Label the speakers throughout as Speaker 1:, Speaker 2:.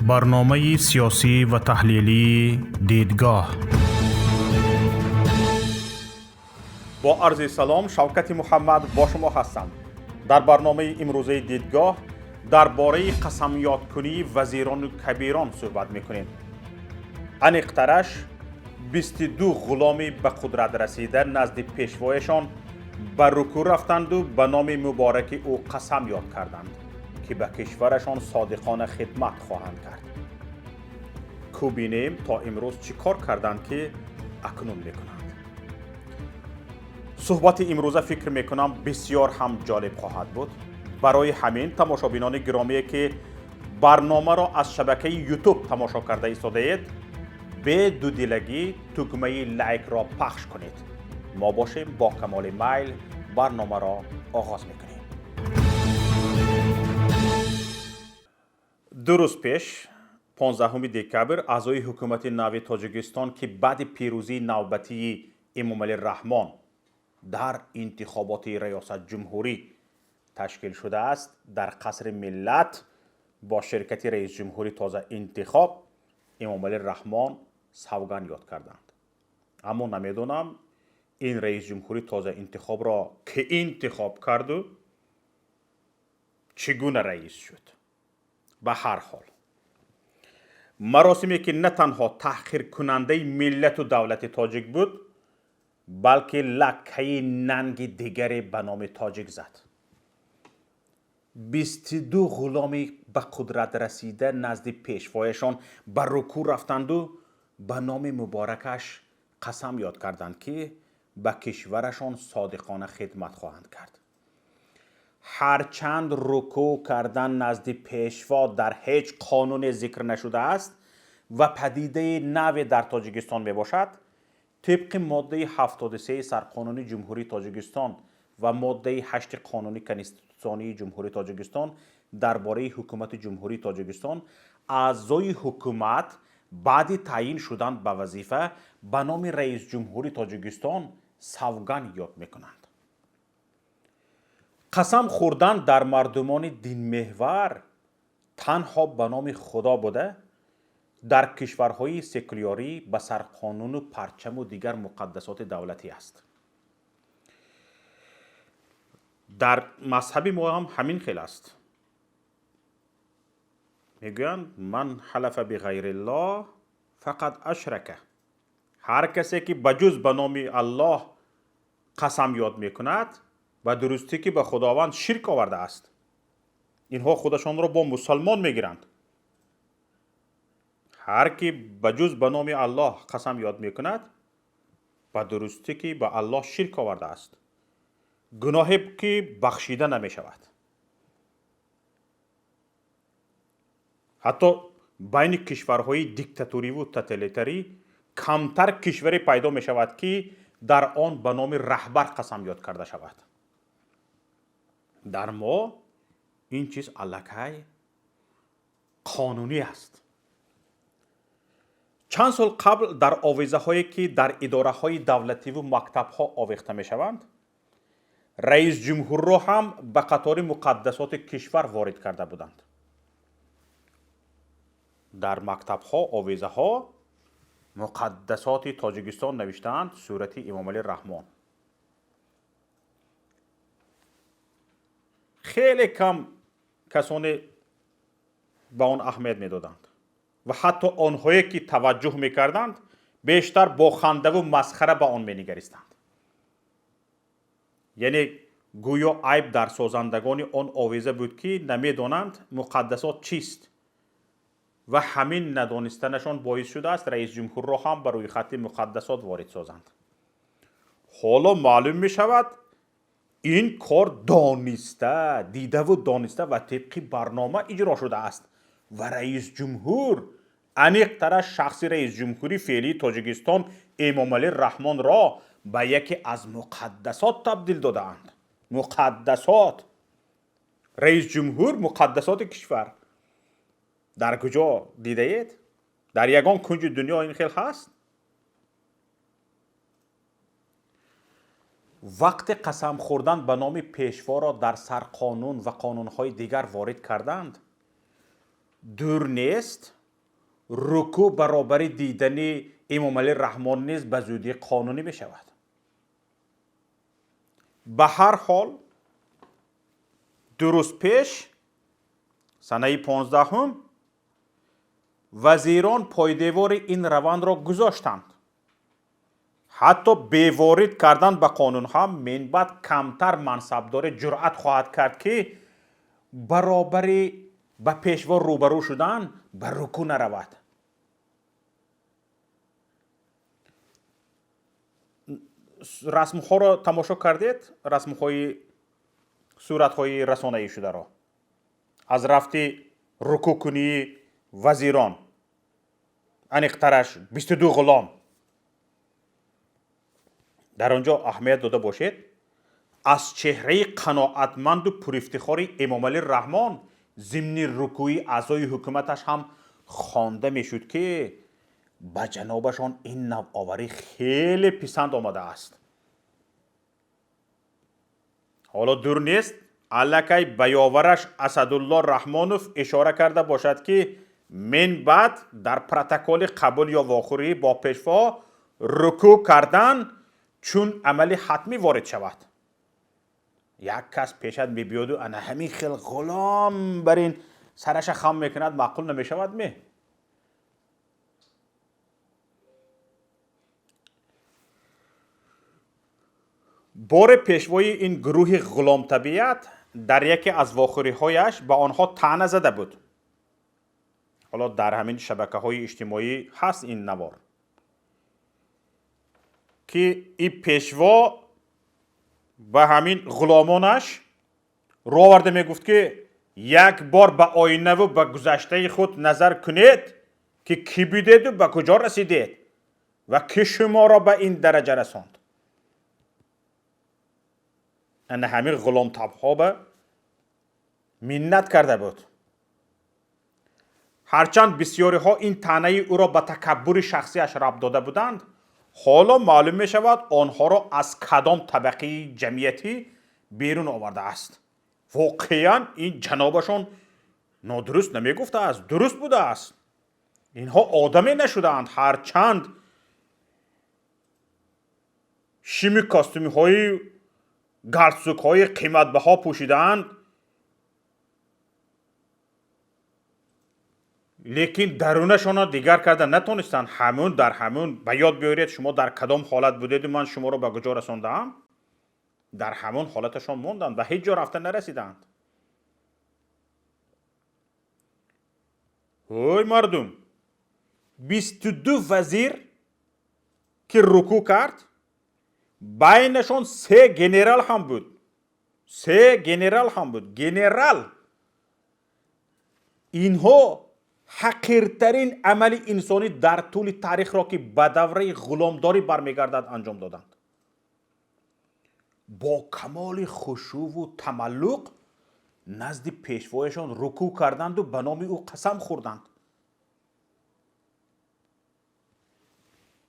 Speaker 1: Барномаи сиёсӣ ва таҳлилии «Дидгоҳ».
Speaker 2: Бо арзи салом, Шавкати Муҳаммад бо шумо ҳастам. Дар барномаи имрӯзаи «Дидгоҳ» дар бораи қасамёдкунии вазирону кабирон суҳбат мекунем. Аниқтараш, 22 ғуломи ба қудрат расида назди пешвояшон ба рукӯъ рафтанду ба номи мубораки ӯ қасам ёд карданд, ки ба кишварашон содиқона хидмат хоҳанд кард. Кӯ бинем, то имрӯз чӣ кор карданд, ки акнун мекунанд. Суҳбати имрӯза, фикр мекунам, бисёр ҳам ҷолиб хоҳад буд. Барои ҳамин, тамошобинони гиромие, ки барномаро аз шабакаи Ютуб тамошо карда истодаед, бе дудилагӣ тугмаи лайкро пахш кунед. Мо бошем, бо камоли майл барномаро оғоз мекунем. 2 рӯз пеш, 15 декабр, аъзои ҳукумати нави Тоҷикистон, ки баъди пирӯзии навбатии Эмомалӣ Раҳмон дар интихоботи раёсатҷумҳурӣ ташкил шудааст, дар Қасри Миллат бо ширкати раисҷумҳури тоза интихоб Эмомалӣ Раҳмон савганд ёд карданд. Аммо намедонам, ин раисҷумҳури тоза интихобро ки интихоб карду чӣ гуна раис шуд. Ба ҳар ҳол, маросиме, ки на танҳо таҳқиркунандаи миллату давлати тоҷик буд, балки лаккаи нанги дигаре ба номи тоҷик зад. 22 ғуломи ба қудрат расида назди пешвояшон ба рукӯъ рафтанду ба номи муборакаш қасам ёд карданд, ки ба кишварашон содиқона хидмат хоҳанд кард. Ҳарчанд рукӯъ кардан назди пешво дар ҳеҷ қонуне зикр нашудааст ва падидаи наве дар Тоҷикистон мебошад, тибқи моддаи 73 Сарқонуни Ҷумҳурии Тоҷикистон ва моддаи 8 Қонуни Конститутсионии Ҷумҳурии Тоҷикистон дар бораи Ҳукумати Ҷумҳурии Тоҷикистон, аъзои ҳукумат баъди таъйин шудан ба вазифа ба номи раисҷумҳури Тоҷикистон савганд ёд мекунанд. Қасам хӯрдан дар мардумони динмеҳвар танҳо ба номи Худо буда, дар кишварҳои секулярӣ ба сарқонуну парчаму дигар муқаддасоти давлатӣ аст. Дар мазҳаби мо ҳам ҳамин хел аст. Мегӯянд: ман ҳалафа биғайриллоҳ фақат ашрака. Ҳар касе ки ба ҷуз ба номи Аллоҳ қасам ёд мекунад, ба дурустӣ ки ба Худованд ширк овардааст. Инҳо худашонро бо мусалмон мегиранд. Ҳар ки ба ҷуз ба номи Аллоҳ қасам ёд мекунад, ба дурустӣ ки ба Аллоҳ ширк овардааст, гуноҳе ки бахшида намешавад. Ҳатто байни кишварҳои диктатуриву тоталитарӣ камтар кишваре пайдо мешавад, ки дар он ба номи раҳбар қасам ёд карда шавад. Дар мо ин чиз аллакай қонунӣ аст. Чанд сол қабл дар овезаҳое, ки дар идораҳои давлативу мактабҳо овехта мешаванд, раисҷумҳурро ҳам ба қатори муқаддасоти кишвар ворид карда буданд. Дар мактабҳо овезаҳо муқаддасоти Тоҷикистон навиштаанд, сурати Эмомалӣ Раҳмон. Хеле кам касоне ба он аҳамият медоданд ва ҳатто онҳое, ки таваҷҷӯҳ мекарданд, бештар бо хандаву масхара ба он менигаристанд. Яъне гӯё айб дар созандагони он овеза буд, ки намедонанд муқаддасот чист, ва ҳамин надонистанашон боис шудааст раисҷумҳурро ҳам ба рӯйхати муқаддасот ворид созанд. Ҳоло маълум мешавад, ин кор дониста, дидаву дониста ва тибқи барнома иҷро шудааст ва раисҷумҳур, аниқтараш шахси раисҷумҳури феълии Тоҷикистон Эмомалӣ Раҳмонро ба яке аз муқаддасот табдил додаанд. Муқаддасот, раисҷумҳур муқаддасоти кишвар. Дар куҷо дидаед? Дар ягон кунҷи дунё ин хел ҳаст? Вақте қасам хӯрдан ба номи пешворо дар сарқонун ва қонунҳои дигар ворид карданд, Дур нест, рукӯъ баробари дидани Эмомалӣ Раҳмон низ ба зудӣ қонунӣ мешавад. Ба ҳар ҳол, 2 рӯз пеш, санаи 15-ум, вазирон пойдевори ин равандро гузоштанд. Ҳатто бе ворид кардан ба қонун ҳам минбаъд камтар мансабдоре ҷуръат хоҳад кард, ки баробари ба пешво рӯбарӯ шудан ба рукӯъ наравад. Расмҳоро тамошо кардед? Расмҳои суратҳои расонаӣ шударо аз рафти рукӯъкунии вазирон, аниқтараш 22 ғулом. Дар он ҷо аҳамият дода бошед, аз чеҳраи қаноатманду пурифтихори Эмомалӣ Раҳмон зимни рукӯи аъзои ҳукуматаш ҳам хонда мешуд, ки ба ҷанобашон ин навоварӣ хеле писанд омадааст. Ҳоло дур нест, аллакай ба ёвараш Асадулло Раҳмонов ишора карда бошад, ки минбаъд дар протоколи қабул ё вохӯрӣ бо пешво рукӯъ кардан чун амали ҳатмӣ ворид шавад. Як кас пешат мебиёду ана ҳамин хел ғулом бар ин сараша хам мекунад, маъқул намешавад ме? Боре пешвои ин гурӯҳи ғуломтабиат дар яке аз вохӯриҳояш ба онҳо таъна зада буд. Ҳоло дар ҳамин шабакаҳои иҷтимоӣ ҳаст ин навор, ки ин пешво ба ҳамин ғуломонаш рӯ оварда мегуфт, ки як бор ба оинаву ба гузаштаи худ назар кунед, ки кӣ будеду ба куҷо расидед ва кӣ шуморо ба ин дараҷа расонд. Ана ҳамин ғуломтабҳо ба миннат карда буд. Ҳарчанд бисёриҳо ин таънаи ӯро ба такаббури шахсиаш рабт дода буданд, ҳоло маълум мешавад онҳоро аз кадом табақаи ҷамъиятӣ берун овардааст. Воқеан ин ҷанобашон нодуруст намегуфтааст, дуруст будааст. Инҳо одаме нашудаанд, ҳарчанд шими костюмҳои галстукҳои қиматбаҳо пӯшидаанд, лекин дарунашонро дигар карда натонистанд. Ҳамун дар ҳамун ба ёд биёред, шумо дар кадом ҳолат будеду ман шуморо ба куҷо расондаам? Дар ҳамун ҳолаташон монданд, ба ҳеҷ ҷо рафта нарасиданд. Ҳой мардум, 22 вазир ки рукӯъ кард, байнашон 3 генерал ҳам буд. 3 генерал ҳам буд. Генерал! Инҳо ҳақиртарин амали инсонӣ дар тӯли таърихро, ки ба давраи ғуломдорӣ бармегардад, анҷом доданд. Бо камоли хушӯву тамаллуқ назди пешвояшон рукӯъ карданду ба номи ӯ қасам хӯрданд.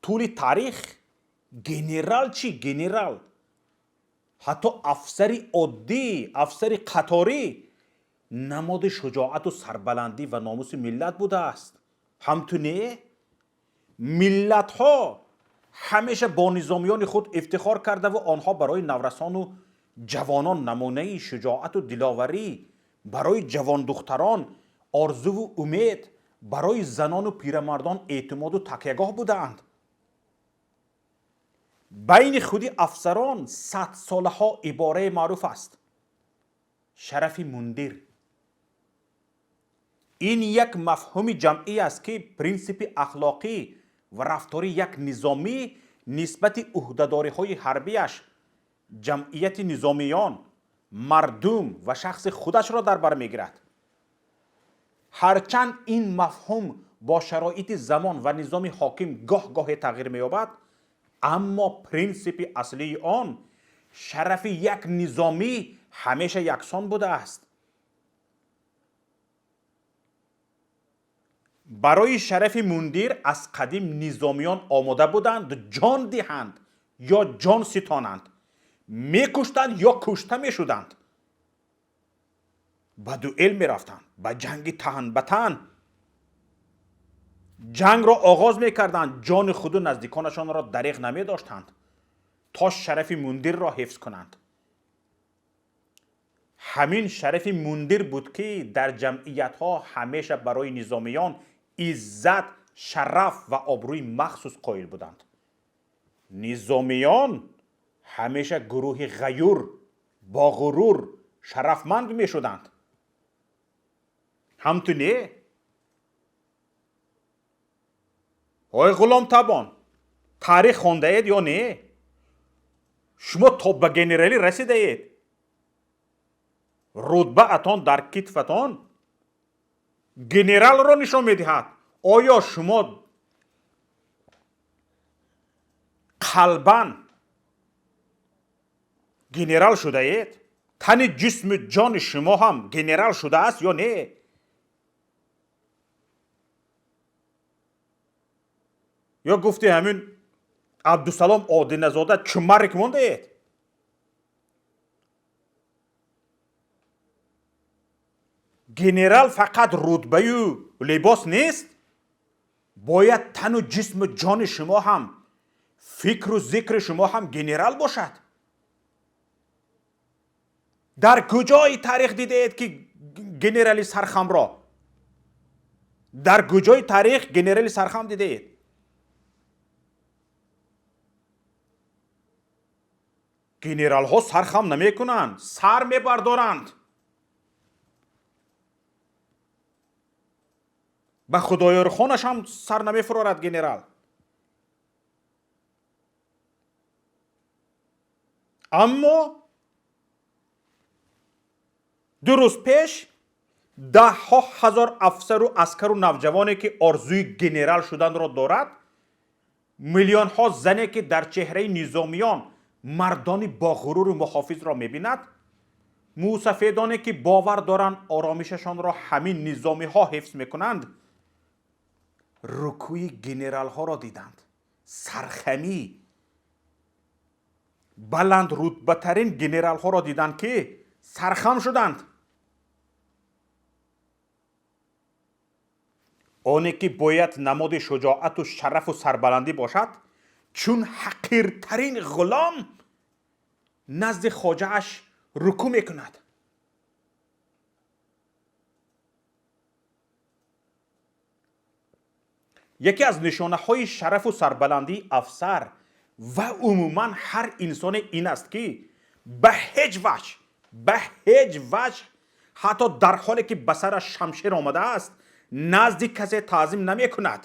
Speaker 2: Тӯли таърих генерал чӣ генерал, ҳатто афсари оддӣ, афсари қаторӣ намоди шуҷоату сарбаландӣ ва номуси миллат будааст. Ҳамту не, миллатҳо ҳамеша бо низомиёни худ ифтихор кардаву онҳо барои наврасону ҷавонон намунаи шуҷоату диловарӣ, барои ҷавондухтарон орзуву умед, барои занону пирамардон эътимоду такягоҳ будаанд. Байни худи афсарон садсолаҳо ибораи маъруф аст: шарафи мундир. Ин як мафҳуми ҷамъӣ аст, ки принсипи ахлоқӣ ва рафтори як низомӣ нисбати ӯҳдадориҳои ҳарбиаш, ҷамъияти низомиён, мардум ва шахси худашро дар бар мегирад. Ҳарчанд ин мафҳум бо шароити замон ва низоми ҳоким гоҳ-гоҳе тағйир меёбад, аммо принсипи аслии он шарафи як низомӣ ҳамеша яксон будааст. Барои шарафи мундир аз қадим низомиён омода буданд ҷон диҳанд ё ҷон ситонанд, мекуштанд ё кушта мешуданд. Ба дуэл мерафтанд, ба ҷанги тан ба тан. Ҷангро оғоз мекарданд, ҷони худу наздиконашонро дареғ намедоштанд, то шарафи мундирро ҳифз кунанд. Ҳамин шарафи мундир буд, ки дар ҷамъиятҳо ҳамеша барои низомиён иззат, шараф ва обрӯи махсус қоил буданд. Низомиён ҳамеша гурӯҳи ғаюр, боғурур, шарафманд мешуданд. Ҳам ту не? Ой ғуломтабон, таърих хондаед ё не? Шумо то ба генералӣ расидаед. Рутбаатон дар китфатон генералро нишон медиҳад. Оё шумо қалбан генерал шудаед? Тани ҷисму ҷони шумо ҳам генерал шудааст ё не? Ё гуфти ҳамин Абдусалом Одиназода чумарик мондаед? Генерал фақат рутбаю либос нест, бояд тану ҷисму ҷони шумо ҳам, фикру зикри шумо ҳам генерал бошад. Дар куҷои таърих дидаед, ки генерали сархамро? Дар куҷои таърих генерали сархам дидаед? Генералҳо сархам намекунанд, сар мебардоранд. Ба худоёрхонаш ҳам сар намефурорад генерал. Аммо 2 рӯз пеш даҳҳо ҳазор афсару аскару навҷавоне, ки орзуи генерал шуданро дорад, миллионҳо зане, ки дар чеҳраи низомиён мардони боғуруру муҳофизро мебинад, мӯсафедоне, ки бовар доранд оромишашонро ҳамин низомиҳо ҳифз мекунанд, рукӯи генералҳоро диданд. Сархамӣ, баландрутбатарин генералҳоро диданд, ки сархам шуданд. Оне ки бояд намоди шуҷоату шарафу сарбаландӣ бошад, чун ҳақиртарин ғулом назди хоҷааш рукӯ мекунад. Яке аз нишонаҳои шарафу сарбаландии афсар ва умуман ҳар инсоне ин аст, ки ба ҳеҷ ваҷҳ, ба ҳеҷ ваҷҳ, ҳатто дар ҳоле ки ба сараш шамшер омадааст, назди касе таъзим намекунад.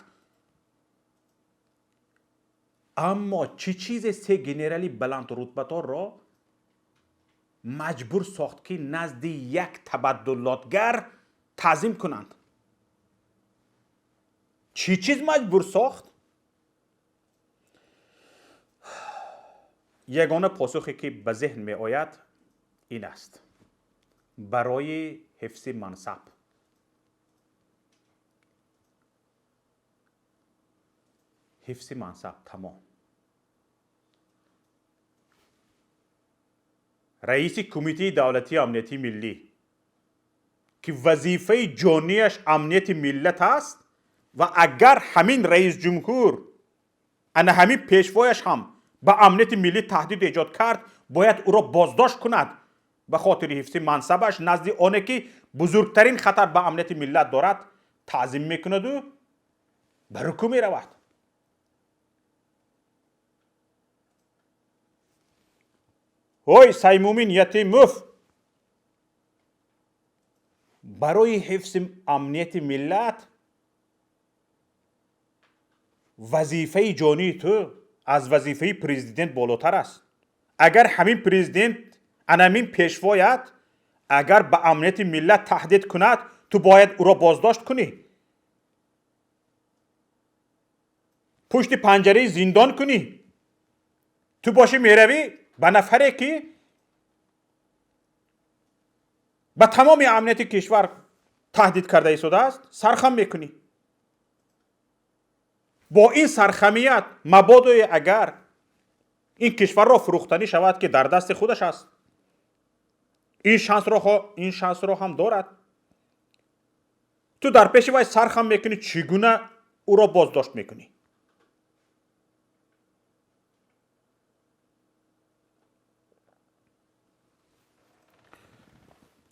Speaker 2: Аммо чӣ чизе се генерали баландрутбаторро маҷбур сохт, ки назди як табаддулотгар таъзим кунанд? Чӣ чиз маҷбур сохт? Ягона посухе, ки ба зеҳн меояд, ин аст: барои ҳифзи мансаб. Ҳифзи мансаб тамом. Раиси Кумитаи давлатии амнияти миллӣ, ки вазифаи ҷонияш амнияти миллат аст, ва агар ҳамин раис ҷумҳур ана ҳамин пешвояш ҳам ба амнияти миллӣ таҳдид эҷод кард, бояд ӯро боздошт кунад ба хотири ҳифзи мансабаш назди оне, ки бузургтарин хатар ба амнияти миллат дорад, таъзим мекунаду ба рукӯ меравад. Ой Саймумин Ятимов, барои ҳифзи амнияти миллат вазифаи ҷонии ту аз вазифаи президент болотар аст. Агар ҳамин президент, анамин пешвоят, агар ба амнияти миллат таҳдид кунад, ту бояд ӯро боздошт кунӣ, пушти панҷараи зиндон кунӣ. Ту бошӣ меравӣ ба нафаре, ки ба тамоми амнияти кишвар таҳдид карда истодааст, сархам мекунӣ. Бо ин сархамият мабодое агар ин кишварро фурӯхтанӣ шавад, ки дар дасти худаш аст, Ин шансро ҳам дорад. Ту дар пеши вай сар хам мекунӣ, чӣ гуна ӯро боздошт мекунӣ?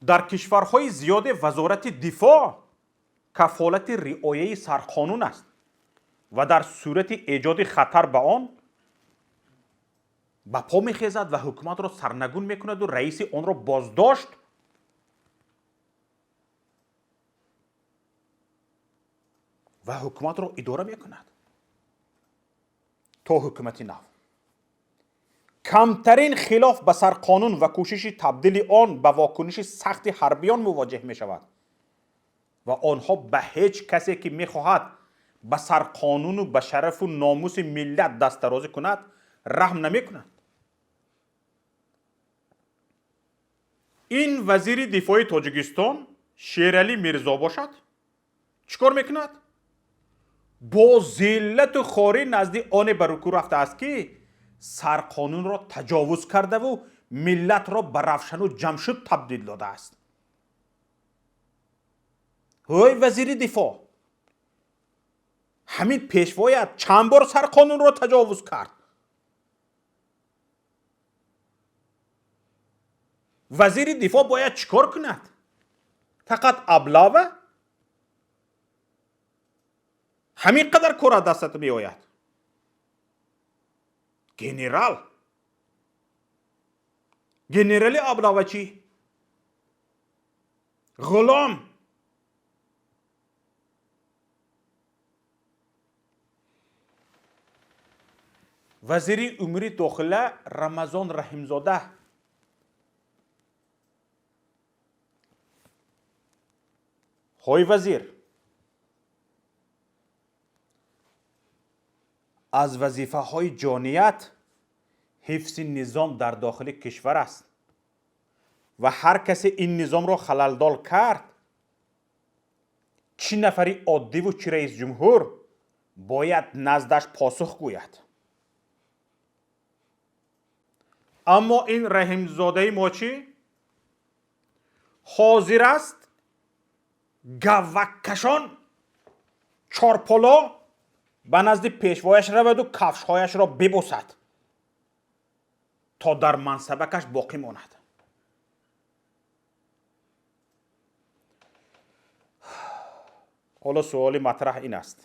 Speaker 2: Дар кишварҳои зиёде вазорати дифоъ кафолати риояи сарқонун аст ва дар сурати эҷоди хатар ба он ба по мехезад ва ҳукуматро сарнагун мекунаду раиси онро боздошт ва ҳукуматро идора мекунад то ҳукумати нав. Камтарин хилоф ба сарқонун ва кӯшиши табдили он ба вокуниши сахти ҳарбиён мувоҷеҳ мешавад ва онҳо ба ҳеҷ касе, ки мехоҳад ба сарқонуну ба шарафу номуси миллат дастдарозӣ кунад, раҳм намекунанд. Ин вазири дифои Тоҷикистон Шералӣ Мирзо бошад, чӣ кор мекунад? Бо зиллату хорӣ назди оне ба рукӯ рафтааст, ки сарқонунро таҷовуз кардаву миллатро ба Равшану Ҷамшуд табдил додааст. Ҳой, вазири дифоъ, ҳамин пешвоят чанд бор сарқонунро таҷовуз кард? Вазири дифоъ бояд чӣ кор кунад? Фақат облава? Ҳамин қадар кор аз дастат меояд, генерал? Генерали облавачӣ, ғулом. Вазири умури дохила Рамазон Раҳимзода. Ҳой, вазир, аз вазифаҳои ҷоният ҳифзи низом дар дохили кишвар аст ва ҳар касе ин низомро халалдор кард, чӣ нафари оддиву чӣ раисҷумҳур, бояд наздаш посух гӯяд. Аммо ин Раҳимзодаи мо чӣ? Ҳозир аст гавваккашон, чорполо ба назди пешвояш раваду кафшҳояшро бибӯсад, то дар мансабакаш боқӣ монад. Ҳоло суоли матраҳ ин аст: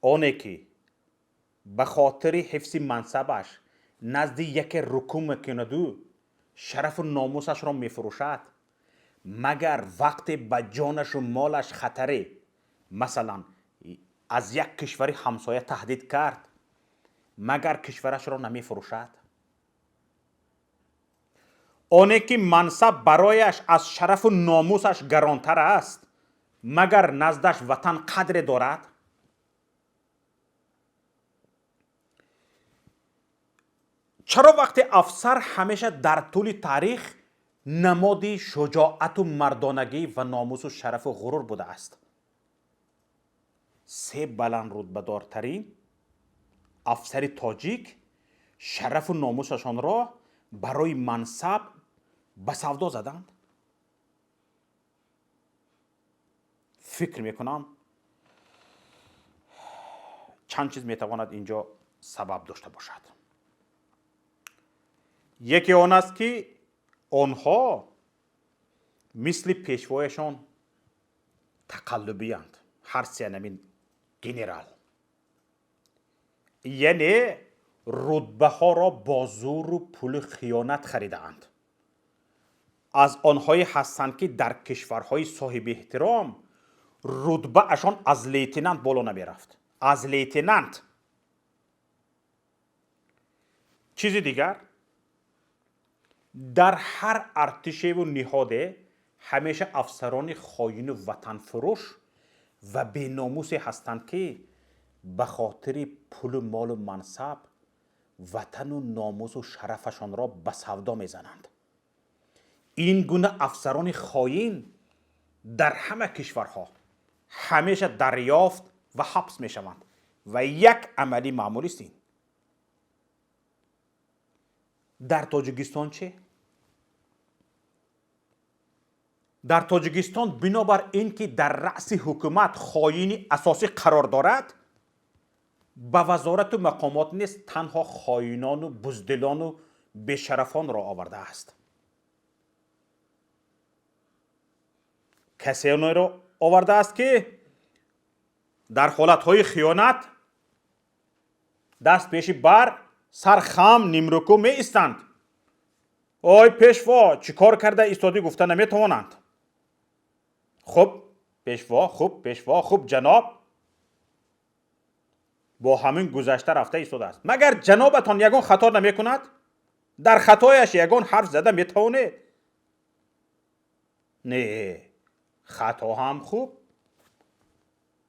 Speaker 2: оне ки ба хотири ҳифзи мансабаш назди яке рукӯ мекунаду шарафу номусашро мефурӯшад, магар вақте ба ҷонашу молаш хатаре, масалан, аз як кишвари ҳамсоя таҳдид кард, магар кишварашро намефурӯшад? Оне ки мансаб барояш аз шарафу номусаш гаронтар аст, магар наздаш ватан қадре дорад? Чаро вақте афсар ҳамеша дар тӯли таърих намоди шуҷоату мардонагӣ ва номусу шарафу ғурур будааст, се баландрутбадортарин афсари тоҷик шарафу номусашонро барои мансаб ба савдо заданд? Фикр мекунам, чанд чиз метавонад ин ҷо сабаб дошта бошад. Яке он аст, ки онҳо мисли пешвояшон тақаллубиянд, ҳар сеанамин генерал, яъне рутбаҳоро бо зӯру пули хиёнат харидаанд. Аз онҳое ҳастанд, ки дар кишварҳои соҳиби эҳтиром рутбаашон аз лейтенант боло намерафт, аз лейтенант. Чизи дигар, дар ҳар артишеву ниҳоде ҳамеша афсарони хоину ватанфурӯш ва беномусе ҳастанд, ки ба хотири пулу молу мансаб ватану номусу шарафашонро ба савдо мезананд. Ин гуна афсарони хоин дар ҳама кишварҳо ҳамеша дарёфт ва ҳабс мешаванд ва як амали маъмулист ин. Дар Тоҷикистон чӣ? Дар Тоҷикистон бинобар ин ки дар раъси ҳукумат хоини асосӣ қарор дорад, ба вазорату мақомот низ танҳо хоинону буздилону бешарафонро овардааст. Касенеро овардааст, ки дар ҳолатҳои хиёнат даст пеши бар, сар хам, нимрукӯ меистанд. Ой пешво, чӣ кор карда истодӣ гуфта наметавонанд. Хуб пешво, хуб пешво, хуб ҷаноб, бо ҳамин гузашта рафта истодааст. Магар ҷанобатон ягон хато намекунад? Дар хатояш ягон ҳарф зада метавонед? Не, хато ҳам хуб,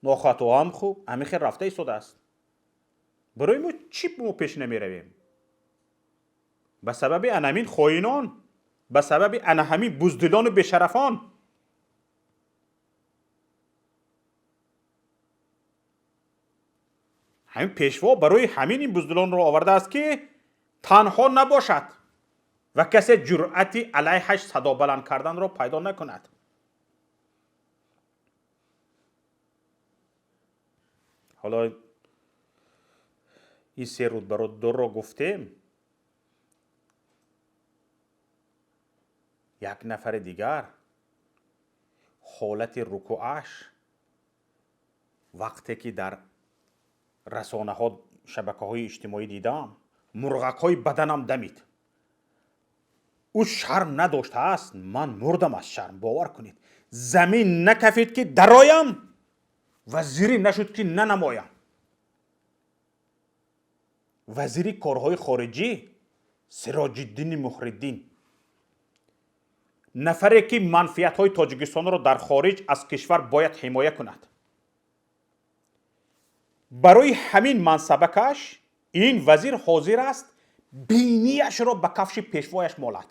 Speaker 2: нохато ҳам хуб, ҳамин хел рафта истодааст. Барои мо чӣ мо пеш намеравем? Ба сабаби анамин хоинон, ба сабаби ана ҳамин буздилону бешарафон. Ҳамин пешво барои ҳамин ин буздилонро овардааст, ки танҳо набошад ва касе ҷуръати алайҳаш садо баланд карданро пайдо накунад. Ҳоло ин се рутбадорро гуфтем, як нафари дигар ҳолати рукӯъаш вақте ки дар расонаҳо, шабакаҳои иҷтимоӣ дидам, мурғакҳои баданам дамид. Ӯ шарм надоштааст, ман мурдам аз шарм, бовар кунед. Замин накафид, ки дароям ва зирӣ нашуд, ки нанамоям. Вазири корҳои хориҷӣ Сироҷиддини Муҳриддин, нафаре ки манфиатҳои Тоҷикистонро дар хориҷ аз кишвар бояд ҳимоя кунад. Барои ҳамин мансабакаш ин вазир ҳозир аст бинияшро ба кафши пешвояш молад.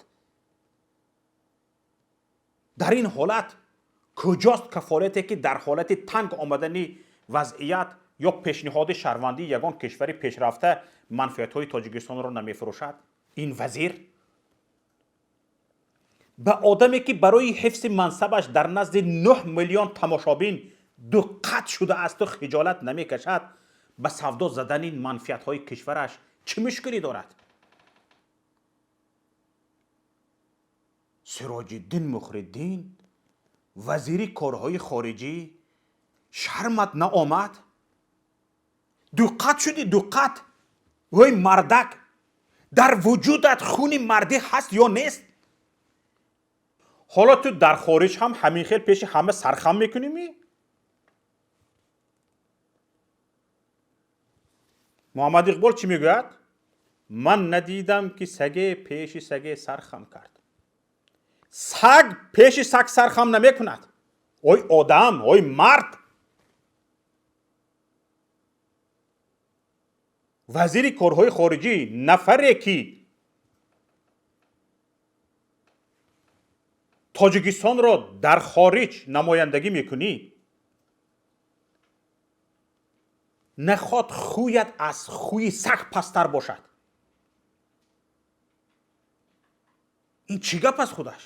Speaker 2: Дар ин ҳолат куҷост кафолате, ки дар ҳолати танг омадани вазъият ё пешниҳоди шаҳрвандии ягон кишвари пешрафта манфиатҳои Тоҷикистонро намефурӯшад? Ин вазир ба одаме, ки барои ҳифзи мансабаш дар назди 9 миллион тамошобин дуққат шудаасту хиҷолат намекашад, ба савдо задани манфиатҳои кишвараш чӣ мушкилӣ дорад? Сироҷиддин Муҳриддин, вазири корҳои хориҷӣ, шармат наомад? Дуққат шудӣ, дуққат. Ой мардак, дар вуҷудат хуни мардӣ ҳаст ё нест? Ҳоло ту дар хориҷ ҳам ҳамин хел пеши ҳама сархам мекунӣ? Муҳаммад Иқбол чӣ мегӯяд? Ман надидам, ки саге пеши саге сархам кард. Саг пеши саг сархам намекунад. Ой одам, ой мард! Вазири корҳои хориҷӣ, нафаре ки Тоҷикистонро дар хориҷ намояндагӣ мекунӣ, наход хӯят аз хӯи саг пасттар бошад. Ин чӣ гап аст худаш?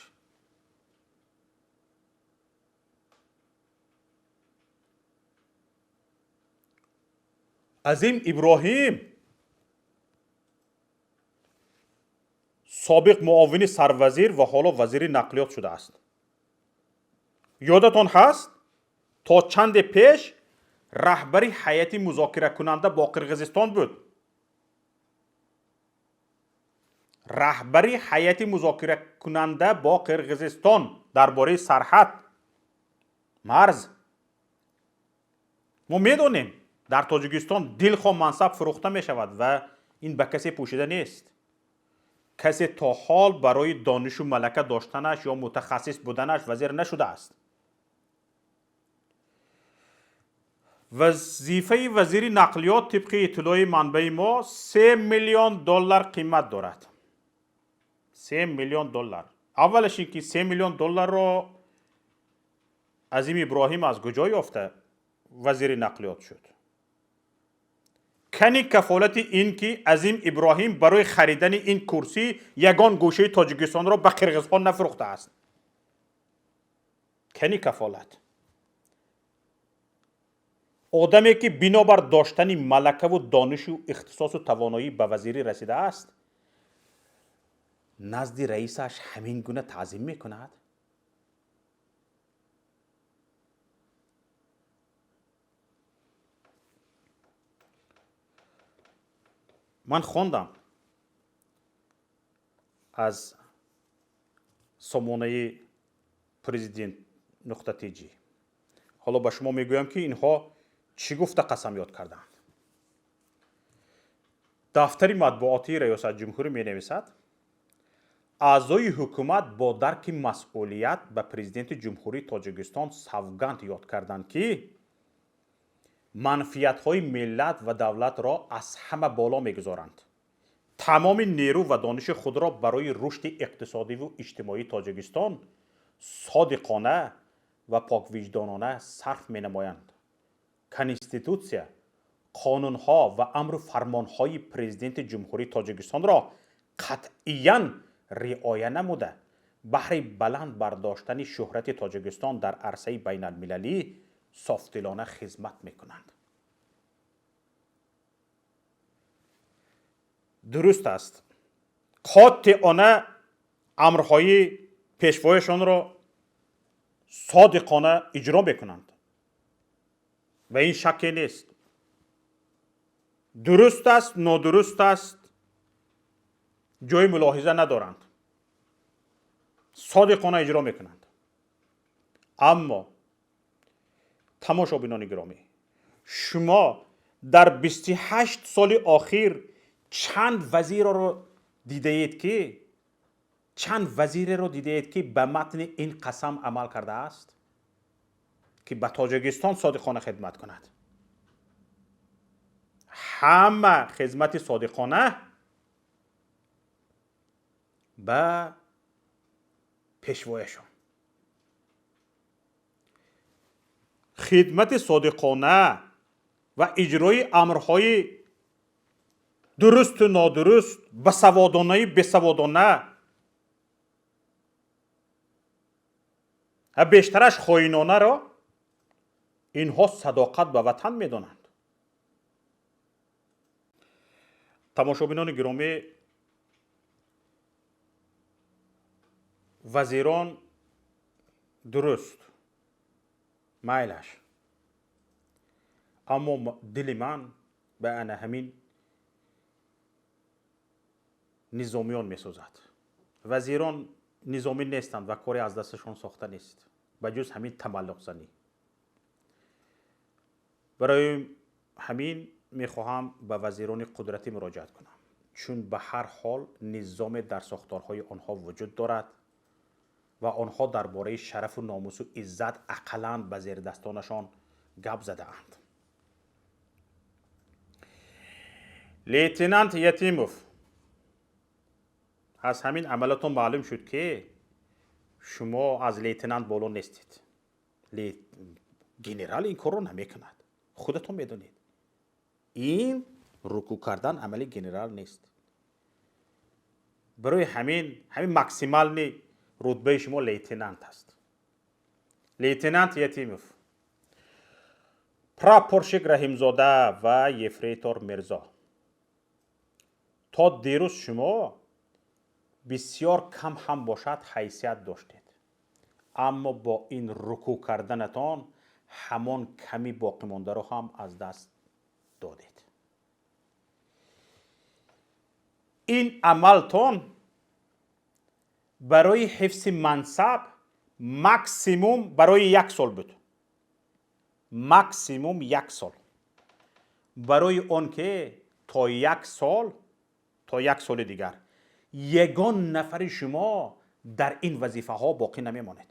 Speaker 2: Азим Иброҳим, собиқ муовини сарвазир ва ҳоло вазири нақлиёт шудааст. Ёдатон ҳаст, то чанде пеш раҳбари ҳайати музокиракунанда бо Қирғизистон буд. Раҳбари ҳайати музокиракунанда бо Қирғизистон дар бораи сарҳад, марз. Мо медонем, дар Тоҷикистон дилхоҳ мансаб фурӯхта мешавад ва ин ба касе пӯшида нест. Касе то ҳол барои донишу малака доштанаш ё мутахассис буданаш вазир нашудааст. Вазифаи вазири нақлиёт тибқи иттилои манбаи мо 3 миллион доллар қимат дорад. 3 миллион доллар. Аввалаш ин ки 3 миллион долларро Азим Иброҳим аз куҷо ёфта вазири нақлиёт шуд? Кани кафолати ин ки Азим Иброҳим барои харидани ин курсӣ ягон гӯшаи Тоҷикистонро ба қирғизҳо нафурӯхтааст? Кани кафолат? Одаме ки бинобар доштани малакаву донишу ихтисосу тавоноӣ ба вазирӣ расидааст, назди раисаш ҳамин гуна таъзим мекунад? Ман хондам аз сомонаи президент нуқта тж. Ҳоло ба шумо мегӯям, ки инҳо чӣ гуфта қасам ёд карданд. Дафтари матбуотии раёсатҷумҳурӣ менависад: аъзои ҳукумат бо дарки масъулият ба Президенти Ҷумҳурии Тоҷикистон савганд ёд карданд, ки манфиатҳои миллат ва давлатро аз ҳама боло мегузоранд, тамоми нерӯ ва дониши худро барои рушди иқтисодиву иҷтимоии Тоҷикистон содиқона ва поквиҷдонона сарф менамоянд, Конститутсия, қонунҳо ва амру фармонҳои Президенти Ҷумҳурии Тоҷикистонро қатъиян риоя намуда, баҳри баланд бардоштани шӯҳрати Тоҷикистон дар арсаи байналмилалӣ софдилона хизмат мекунанд. Дуруст аст, қотеона амрҳои пешвояшонро содиқона иҷро мекунанд ва ин шакке нест. Дуруст аст, нодуруст аст, ҷои мулоҳиза надоранд, содиқона иҷро мекунанд. Аммо, тамошобинони гиромӣ, шумо дар 28 соли охир чанд вазирро дидаед, ки чанд вазиреро дидаед, ки ба матни ин қасам амал кардааст, ки ба Тоҷикистон содиқона хидмат кунад? Ҳама хизмати содиқона ба пешвояшон, хидмати содиқона ва иҷрои амрҳои дурусту нодуруст, ба саводонаи бесаводона ва бештараш хоинонаро инҳо садоқат ба ватан медонанд. Тамошобинони гиромӣ, вазирон дуруст, майлаш, аммо дили ман ба ана ҳамин низомиён месӯзад. Вазирон низомӣ нестанд ва коре аз дасташон сохта нест, ба ҷуз ҳамин тамаллуқзанӣ. Барои ҳамин мехоҳам ба вазирони қудратӣ муроҷиат кунам, чун ба ҳар ҳол низоме дар сохторҳои онҳо вуҷуд дорад ва онҳо дар бораи шарафу номусу иззат ақаллан ба зердастонашон гап задаанд. Лейтенант Ятимов, аз ҳамин амалатон маълум шуд, ки шумо аз лейтенант боло нестед. Генерал ин корро намекунад, худатон медонед. Ин рукӯ кардан амали генерал нест. Барои ҳамин максимальный рутбаи шумо лейтенант аст. Лейтенант Ятимов, прапорщик Раҳимзода ва ефрейтор Мирзо, то дирӯз шумо бисёр кам ҳам бошад ҳайсият доштед, аммо бо ин рукӯ карданатон ҳамон ками боқимондаро ҳам аз даст додед. Ин амалтон барои ҳифзи мансаб максимум барои як сол буд, максимум як сол, барои он ки то як сол, то як соли дигар ягон нафари шумо дар ин вазифаҳо боқӣ намемонед.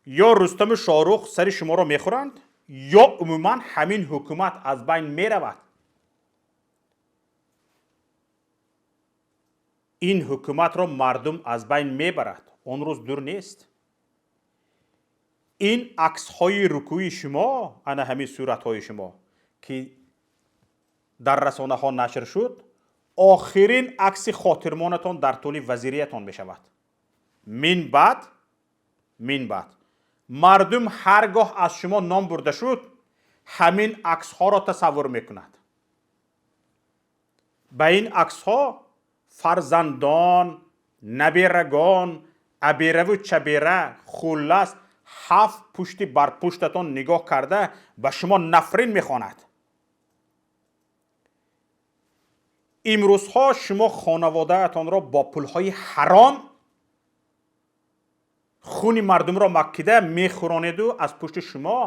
Speaker 2: Ё Рустаму Шоҳрух сари шуморо мехӯранд, ё умуман ҳамин ҳукумат аз байн меравад. Ин ҳукуматро мардум аз байн мебарад, он рӯз дур нест. Ин аксҳои рукӯи шумо, ана ҳамин суратҳои шумо, ки дар расонаҳо нашр шуд, охирин акси хотирмонатон дар тӯли вазириятон мешавад. Мин баъд Минбаъд мардум ҳар гоҳ аз шумо ном бурда шуд, ҳамин аксҳоро тасаввур мекунад. Ба ин аксҳо фарзандон, наберагон, абераву чабера, хуллас ҳафт пушти бар пуштатон нигоҳ карда ба шумо нафрин мехонад. Имрӯзҳо шумо хонаводаатонро бо пулҳои ҳаром хуни мардумро маккида мехӯронеду аз пушти шумо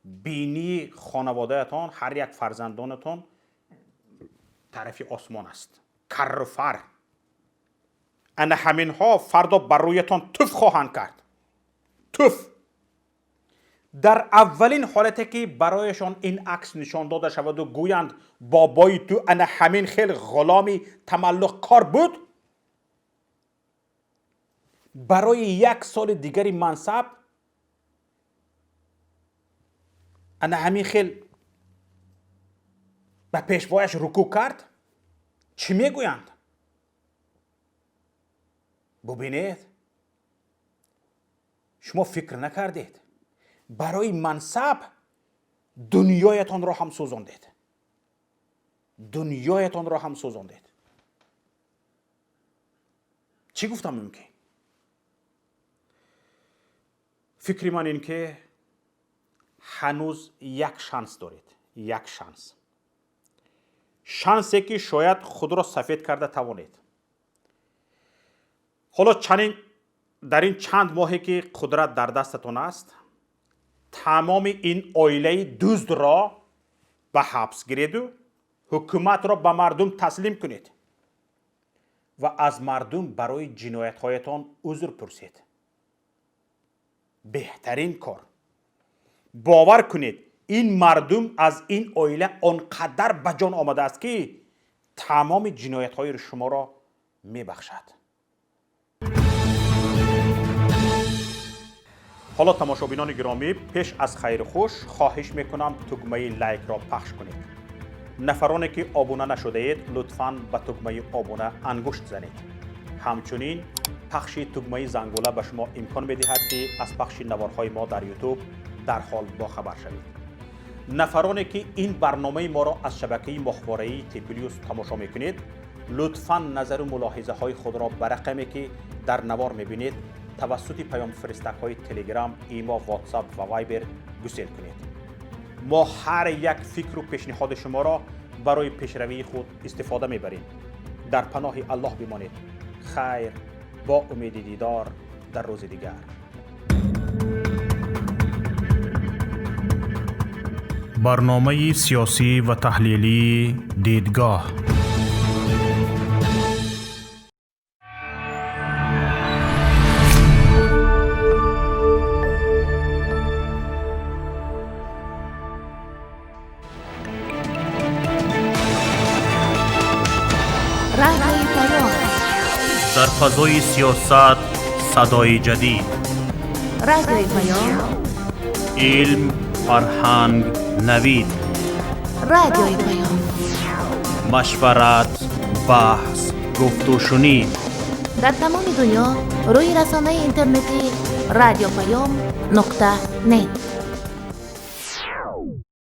Speaker 2: бинии хонаводаатон, ҳар як фарзандонатон тарафи осмон аст, карру фар. Ана ҳаминҳо фардо бар рӯятон туф хоҳанд кард. Туф. Дар аввалин ҳолате ки барояшон ин акс нишон дода шаваду гӯянд бобои ту ана ҳамин хел ғуломи тамаллуқкор буд, барои як соли дигари мансаб ана ҳамин хел ба пешвояш рукӯъ кард, чӣ мегӯянд? Бубинед, шумо фикр накардед, барои мансаб дунёятонро ҳам сӯзондед, дунёятонро ҳам сӯзондед. Чӣ гуфтам мумкин? Фикри ман ин ки ҳанӯз як шанс доред, як шанс, шансе ки шояд худро сафед карда тавонед. Ҳоло чанин дар ин чанд моҳе ки қудрат дар дастатон аст, тамоми ин оилаи дуздро ба ҳабс гиреду ҳукуматро ба мардум таслим кунед ва аз мардум барои ҷиноятҳоятон узр пурсед. Беҳтарин кор. Бовар кунед, ин мардум аз ин оила он қадар ба ҷон омадааст, ки тамоми ҷиноятҳои шуморо мебахшад. Ҳоло тамошобинони гиромӣ, пеш аз хайру хуш хоҳиш мекунам тугмаи лайкро пахш кунед. Нафароне ки обуна нашудаед, лутфан ба тугмаи обуна ангушт занед. Ҳамчунин пахши тугмаи зангула ба шумо имкон медиҳад, ки аз пахши наворҳои мо дар ютуб дарҳол бохабар шавед. Нафароне ки ин барномаи моро аз шабакаи моҳвораии Тплюс тамошо мекунед, лутфан назару мулоҳизаҳои худро ба рақаме ки дар навор мебинед тавассути паёмфиристакҳои Телеграм, Имо, Ватсап ва Вайбер гусел кунед. Мо ҳар як фикру пешниҳоди шуморо барои пешравии худ истифода мебарем. Дар паноҳи Аллоҳ бимонед. Хайр, бо умеди дидор дар рӯзи дигар.
Speaker 1: Барномаи сиёсӣ ва таҳлилии «Дидгоҳ».
Speaker 3: Радиои Паём.
Speaker 1: Дар фазои сиёсат садои ҷадид.
Speaker 3: Радиои Паём.
Speaker 1: Илм, фарҳанг, навид.
Speaker 3: Радиои Паём.
Speaker 1: Машварат, баҳс, гуфтушунид.
Speaker 3: Дар тамоми дунё рӯи расонаи интернетӣ радиопаём.нет.